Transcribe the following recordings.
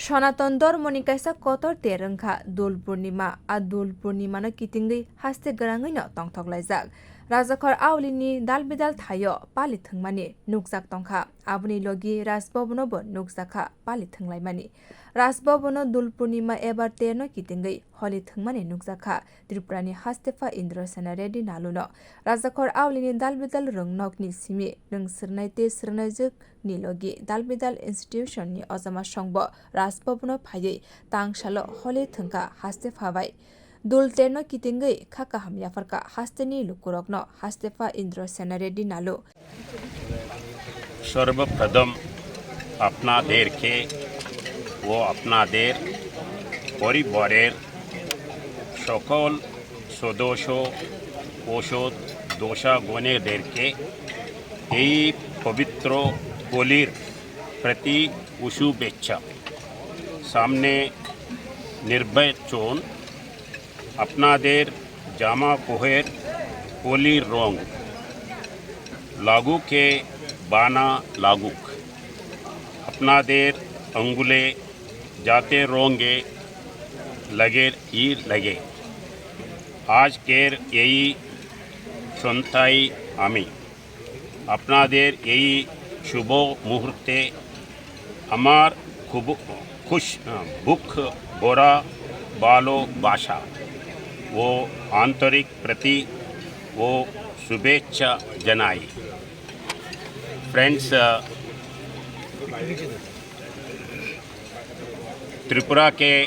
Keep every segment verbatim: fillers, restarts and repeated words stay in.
Sonaton dormoni kaisa kotor ter wngkha Dul Purnima. A Dul Purnimano kitingwi haste gwnangwino tongthok laijak. Rajakhor Aulini dalbidal thaio pali thwngmani nukjak tongkha. Aboni logi Rajbhabono bo nukjakha pali thwnglaimani. Rajbhabono Dul Purnima ebar terno kitingwi holi thwngmani nukjakha. Tripurani hastepha Indra Sena Reddy Naluno Rajakhor Aulini dalbidal rwngnokni simi nwng swrwngnai tei swrwngnaijwk ni logi dalbidal institution ni ojama songbo Rajbhabono phaiwi tangsalo holi thwngkha hastepha bai. Dul terno kitingwi kha kaham yapharkha hasteni lukurokno hastepha Indra Sena Reddy Nalu. সর্বপ্রথম আপনাদেরকে ও আপনাদের পরিবারের সকল সদস্য ও সদ-, দোষাগণেদেরকে এই পবিত্র হোলির প্রতি শুভেচ্ছা। সামনে নির্বাচন, আপনাদের জামা পোহের হোলির রং লাগুকে বানা লাগুক, আপনাদের আঙ্গুলে যাতে রঙে লাগে ই লাগে। আজকের এই সন্ধ্যায় আমি আপনাদের এই শুভ মুহূর্তে আমার খুব খুশ, বুক ভরা ভালোবাসা ও আন্তরিক প্রীতি ও শুভেচ্ছা জানাই। Friends, uh, त्रिपुरा के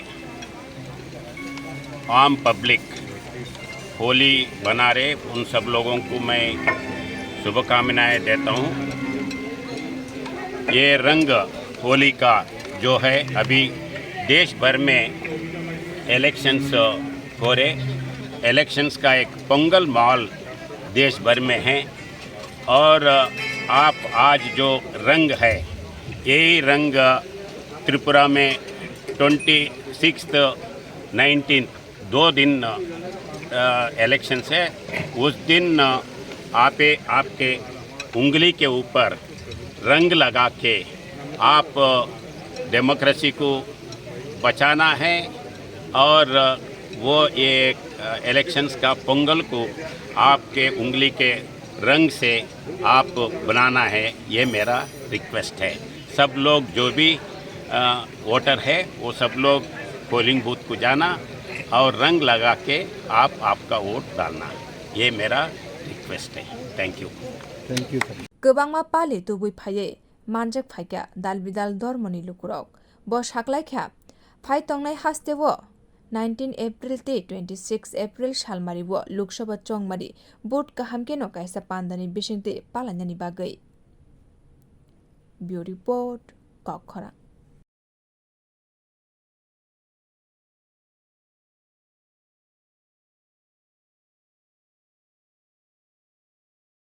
आम पब्लिक होली मना रहे, उन सब लोगों को मैं शुभकामनाएं देता हूँ। ये रंग होली का जो है, अभी देश भर में इलेक्शंस हो रहे, इलेक्शंस का एक पोंगल माहौल देश भर में है। और आप आज जो रंग है, यही रंग त्रिपुरा में ट्वेंटी सिक्स्थ, नाइनटीन, दो दिन, अ, इलेक्शंस है। उस दिन, अ, आप, आपके उंगली के ऊपर रंग लगा के आप डेमोक्रेसी को बचाना है और वो ये, अ, इलेक्शंस का पोंगल को आपके उंगली के रंग से आप बनाना है, ये मेरा रिक्वेस्ट है। सब लोग जो भी, अ, वोटर है, वो सब लोग पोलिंग बूथ को जाना और रंग लगा के आप आपका वोट डालना, ये मेरा रिक्वेस्ट है। Thank you। Thank you, sir। Kwbangma pali tubui phaiwi manjak phaikha dalbidal dormoni lukurok. Bo saklaikha, phai tongnai hasteo nineteen April tei twenty six April salmario Lok Sabha chongmari vote kaham kheno kaisa pandani bisingtwi palainani bagwi. Bureau Report, Kokkhorang.